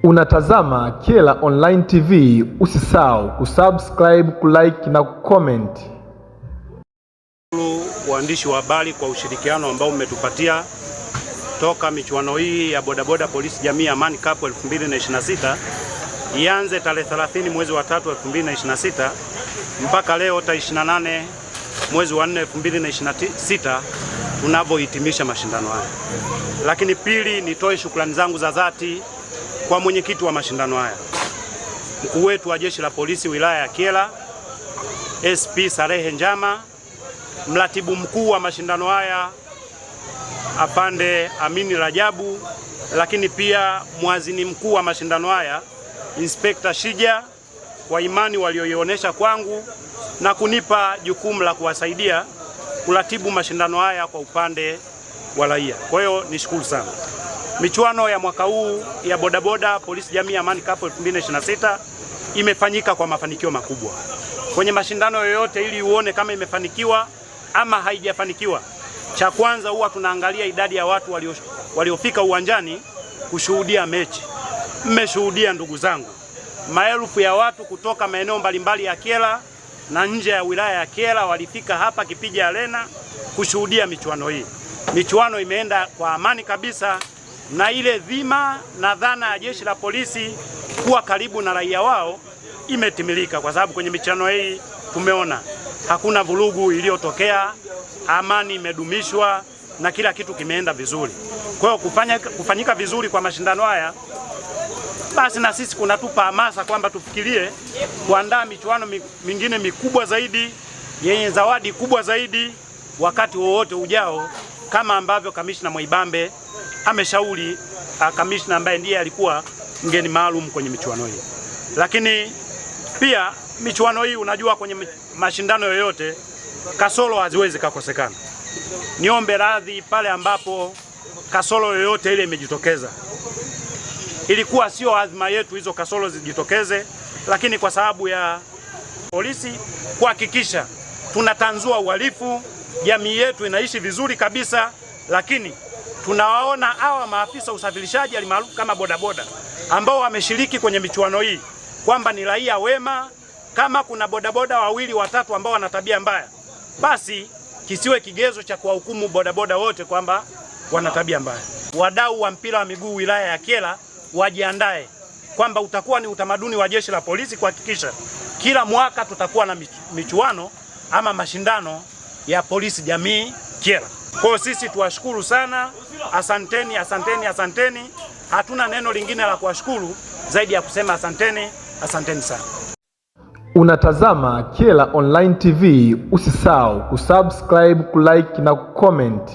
Unatazama Kyela Online TV, usisahau kusubscribe, kulike na kucomment. Waandishi wa habari kwa ushirikiano ambao mmetupatia toka michuano hii ya bodaboda polisi jamii Amani Cup 2026 ianze tarehe 30 mwezi wa 3 2026 mpaka leo tarehe 28 mwezi wa 4 2026 tunavyohitimisha mashindano haya. Lakini pili, nitoe shukrani zangu za dhati kwa mwenyekiti wa mashindano haya, mkuu wetu wa jeshi la polisi wilaya ya Kyela SP Salehe Njama, mratibu mkuu wa mashindano haya Afande Amini Rajabu, lakini pia mwazini mkuu wa mashindano haya Inspekta Shija, kwa imani walioionyesha kwangu na kunipa jukumu la kuwasaidia kuratibu mashindano haya kwa upande wa raia. Kwa hiyo nishukuru sana. Michuano ya mwaka huu ya bodaboda polisi jamii Amani Cup 2026 imefanyika kwa mafanikio makubwa. Kwenye mashindano yoyote, ili uone kama imefanikiwa ama haijafanikiwa, cha kwanza huwa tunaangalia idadi ya watu waliofika uwanjani kushuhudia mechi. Mmeshuhudia ndugu zangu, maelfu ya watu kutoka maeneo mbalimbali ya Kyela na nje ya wilaya ya Kyela walifika hapa Kipija Arena kushuhudia michuano hii. Michuano imeenda kwa amani kabisa na ile dhima na dhana ya jeshi la polisi kuwa karibu na raia wao imetimilika, kwa sababu kwenye michuano hii tumeona hakuna vurugu iliyotokea, amani imedumishwa na kila kitu kimeenda vizuri. Kwa hiyo kufanyika vizuri kwa mashindano haya basi na sisi kunatupa hamasa kwamba tufikirie kuandaa michuano mingine mikubwa zaidi yenye zawadi kubwa zaidi wakati wowote ujao, kama ambavyo Kamishna Mwaibambe ameshauri, kamishna ambaye ndiye alikuwa mgeni maalum kwenye michuano hii. Lakini pia michuano hii, unajua, kwenye mashindano yoyote kasoro haziwezi kukosekana. Niombe radhi pale ambapo kasoro yoyote ile imejitokeza. Ilikuwa sio azma yetu hizo kasoro zijitokeze, lakini kwa sababu ya polisi kuhakikisha tunatanzua uhalifu, jamii yetu inaishi vizuri kabisa, lakini tunawaona hawa maafisa usafirishaji alimaarufu kama bodaboda ambao wameshiriki kwenye michuano hii kwamba ni raia wema. Kama kuna bodaboda wawili watatu ambao wana tabia mbaya, basi kisiwe kigezo cha kuwahukumu bodaboda wote kwamba wana tabia mbaya. Wadau wa mpira wa miguu wilaya ya Kyela wajiandae kwamba utakuwa ni utamaduni wa jeshi la polisi kuhakikisha kila mwaka tutakuwa na michuano ama mashindano ya polisi jamii Kyela. Kwa hiyo sisi tuwashukuru sana, asanteni, asanteni, asanteni. Hatuna neno lingine la kuwashukuru zaidi ya kusema asanteni, asanteni sana. Unatazama Kyela Online TV, usisahau kusubscribe, kulike na kucomment.